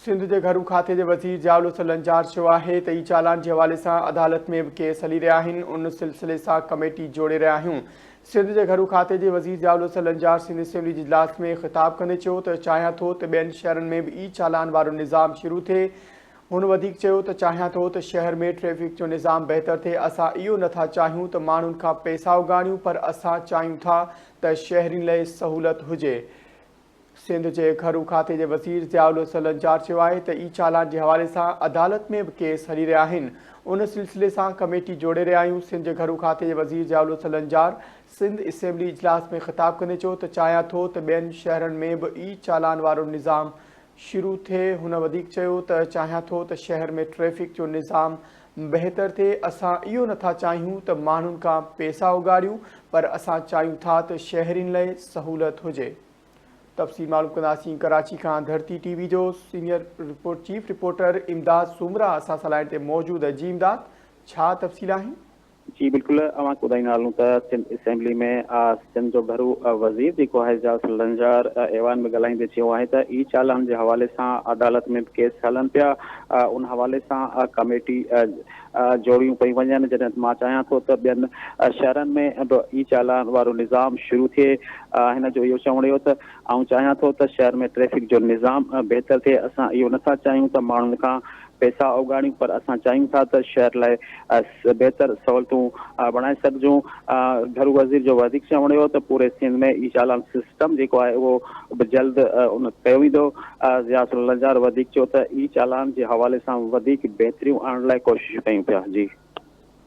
سنڌ جي گهرو کاتي جي وزير ضياء الحسن لنجار چيو آهي ته اي چالان جي حوالي سان عدالت ۾ به ڪيس هلي رهيا آهن، ان سلسلي سان ڪميٽي جوڙي رهيا آهيون. سنڌ جي گهرو کاتي جي وزير ضياء الحسن لنجار سنڌ اسيمبلي جي اجلاس ۾ خطاب ڪندي چيو ته چاهيان ٿو ته ٻين شهرن ۾ به اي چالان وارو نظام شروع ٿئي. هن وڌيڪ چيو ته چاهيان ٿو ته شهر ۾ ٽريفڪ جو نظام بهتر ٿئي، اسان اهو نٿا چاهيون ته ماڻهن کان پئسا اوڳاڙيون پر اسان چاهيون ٿا ته شهرين لئي سهولت هجي. سنڌ جي گهرو کاتي جي وزير ضياء الحسن لنجار چيو آهي ته اي چالان جي حوالي سان عدالت ۾ به ڪيس هلي رهيا آهن، ان سلسلي سان ڪميٽي جوڙي رهيا آهيون. سنڌ جي گهرو کاتي جي وزير ضياء الحسن لنجار سنڌ اسيمبلي اجلاس ۾ خطاب ڪندي چيو ته چاهيان ٿو ته ٻين شهرن ۾ به اي چالان وارو نظام شروع ٿئي. هن وڌيڪ چيو ته چاهيان ٿو ته شهر ۾ ٽريفڪ جو نظام بهتر ٿئي، اسان اهو نٿا چاهيون ته ماڻهن کان پئسا اوڳاڙيون پر اسان چاهيون ٿا ته شهرين لئي سهولت هجي. تفصيل معلوم ڪنداسين ڪراچي کان ڌرتي ٽي وي جو senior report chief reporter Imdad Soomra اسان سان لائين تي موجود جي امداد ڇا تفصيل آهن؟ جي بلڪل اوهان کي ٻڌائيندا هلون ته سنڌ اسيمبلي ۾ سنڌ جو گهرو وزير جيڪو آهي ضياء لنجار ايوان ۾ ڳالهائيندي چيو آهي ته اي چالان جي حوالي سان عدالت ۾ به ڪيس هلن پيا ان حوالي سان ڪميٽي جوڙيون پيون وڃن جڏهن ته مان چاهيان ٿو ته ٻين شهرن ۾ به اي چالان وارو نظام شروع ٿئي هن جو اهو چوڻ هيو ته آئون چاهيان ٿو ته شهر ۾ ٽريفڪ جو نظام بهتر ٿئي اسان اهو نٿا چاهيون ته ماڻهن کان پئسا اوڳاڙيون پر اسان چاهيون ٿا ته شهر لاء بهتر سهولتون بڻائي سگهجون. گهرو وزير جو وڌيڪ چوڻ هيو ته پوري سنڌ ۾ اي چالان سسٽم جيڪو آهي اهو به جلد ان ڪيو ويندو. ضياء لنجار وڌيڪ چيو ته اي چالان جي حوالي سان وڌيڪ بهتريون آڻڻ لاء ڪوششون ڪيون پيا. جي.